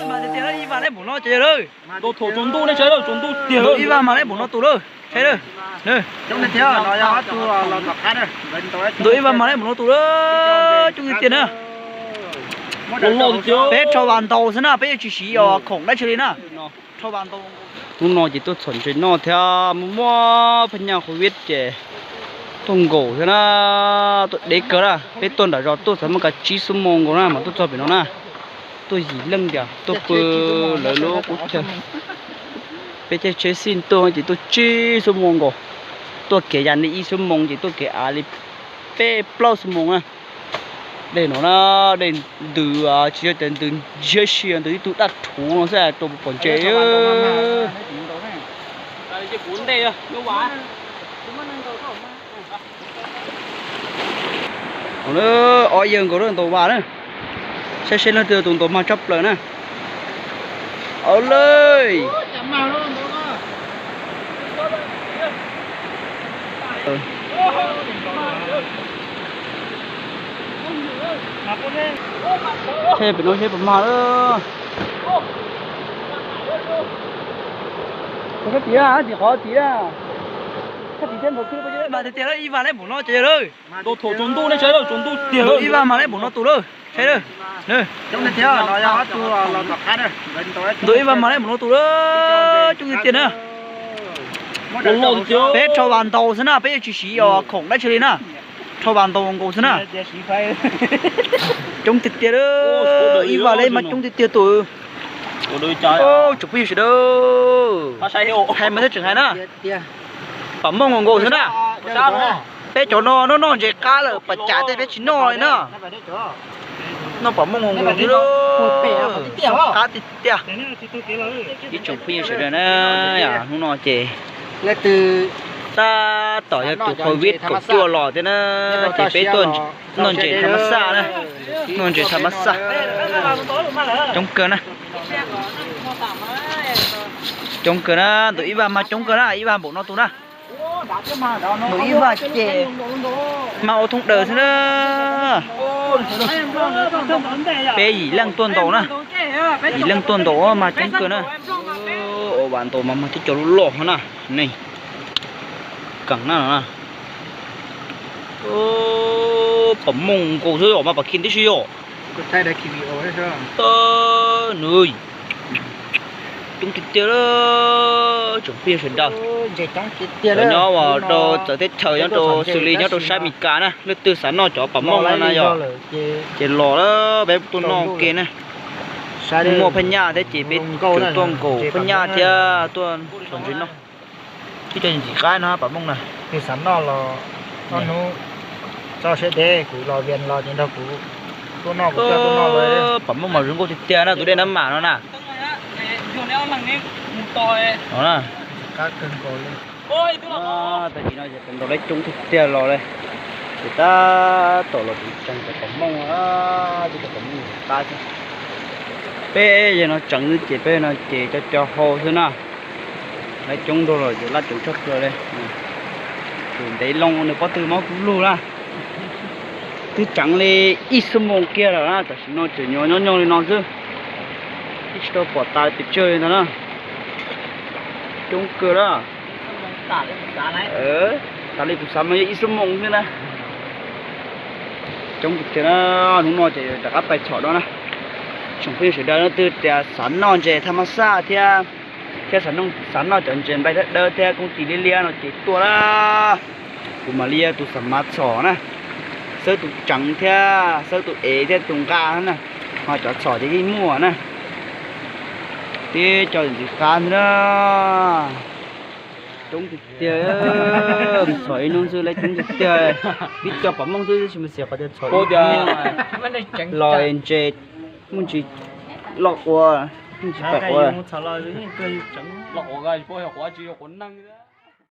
Ib vas lawm npaum no ces lawm. Ntuj ib vas mas lawm npaum no tus lawm, saib lawm. Ntuj ib vas mas lawm npaum no tus lawm, coob tiag tiag na. Peb rho vas ntaus xwb na, peb yuav tsis siv os khoom dab tsi li na. Hnub no ces tuaj txhom ntses noj thiab muaj muaj phab nyaj Covid ces tuaj nkaum thiab na, tuaj deb kawg na. Peb tuaj nram zos tuaj txog muaj kav tsib xuab moos nkaus na mas tuaj txog pem no na. Tuaj yim leej tias tuaj pw lawv lub qub chaw. Peb caij tsheb xij tuaj ces tuaj tsib xuab moos nkaus. Tuaj kev yam li ib xuab moos ces tuaj kev av li peb plaub xuab moos na. Dej no na, dej ntws, tsis yog tias ntws ntsiag si, ntws ib tug daj rhuv no xwb rau pom ntses. Ob yawg nkaus lawm ntaus vas na. Saib seb leej twg tus ntaus mag tshaj plaws na. Au lej. Seb pem no seb puas mag lawm. Tim qhov tim, mas tiag tiag ib vas lawm npaum no ces lawm. Ib vas mas lawm npaum no tus lawm, saib lawm. Ntuj ib vas mas lawm npaum no tus lawm, coob tiag tiag na. Peb rho vas ntaus xwb na, peb yuav tsis siv os khoom dab tsi li na. Rho vas ntaus nkaus xwb na. Coob tiag tiag, ib vas lawm mas coob tiag tiag tus. Tsoom phooj ywg sawv daws, hais mas thiaj tseem hais na. Pam mooj nkaus xwb na. Peb cov no noj noj ntses qab lawm, pam cas tej peb tsis noj li na. Noj pam mooj nkaus xwb, qab tiag tiag. Ib tsoom phooj ywg sawv daws na, hnub no ces tab tom yog tus Covid kaum cuaj los thiab na, ces peb tuaj noj ntses tham mas xaj na, noj ntses tham mas xaj. Coob kawg na. Coob kawg na, ntuj ib vas mas coob kawg na, ib vas npaum no tus na. Ntuj ib vas ces mas ua thoob daws xwb na. Peb yim leej tuaj ntaus na, yim leej tuaj ntaus mas coob kawg na. Ua vas ntaus mas mag tib co loj loj na, nej, keem na no. Pam mooj nkaus xwb os mas pam khi tib si os. Nws coob tiag tiag, tsoom phooj ywg sawv daws. Cov nyob rau txawv teb chaws, nyob rau xws li nyob rau sab Amelikas na, leej twg xav noj cov pam mooj no na yog, ces los peb tuaj noj ke na. Muaj phab nyaj thiab ces peb tuaj nkaus phab nyaj thiab tuaj txhom ntses noj. Ib co ntsis qab no pam mooj na. Twb xav noj los ob hnub txog siab deb, kuv los Vias los ces nrog kuv tuaj noj, kuv coj tuaj noj. Pam mooj mas zoo nkauj tiag tiag na, tus dej Nab Mam no na. Tag kis no ces ntaus lawv coob tiag tiag los li. Ces tab tom los tseem tseem cov pam mooj, cov pam mooj qab xwb. Peb yog no tseev xwb ces peb no ces co co hau xwb na. Lawv coob nrog los ces lab coob tshaj plaws li. Tus ntev loo nws pob tw mob kub lug na. Twb tseev li ib xuab moos kiag lawm na, tam sim no tseem nyob nyob nyob li no xwb. Twb tsis tau pom tas pes tsawg li ntag na. Coob kawg na. Tas li kuv xav mas yog ib xuab moos xwb na. Coob tiag tiag na, hnub no ces rov qab pais txhom no na. Tsoom phooj ywg sawv daws leej twg tias xav noj ntses tham mas xaj thiab, thiab xav noj cov ntses nplai dawb dawb thiab koob tis liab liab no ces tuaj na. Kuv mam li yog tus xa mav txhom na, xawb tus tseev thiab xawb tus ev thiab tus nqa na, ho cov txhom ces yeej muaj na. Tib co ntsis qab ntag na. Coob tiag tiag, txhom ib hnub xwb lawv coob tiag tiag. Tib co pom mooj xwb tsis mus xiam qhov tias txhom los ntses muaj ntsis loj ua, muaj ntsis pais ua.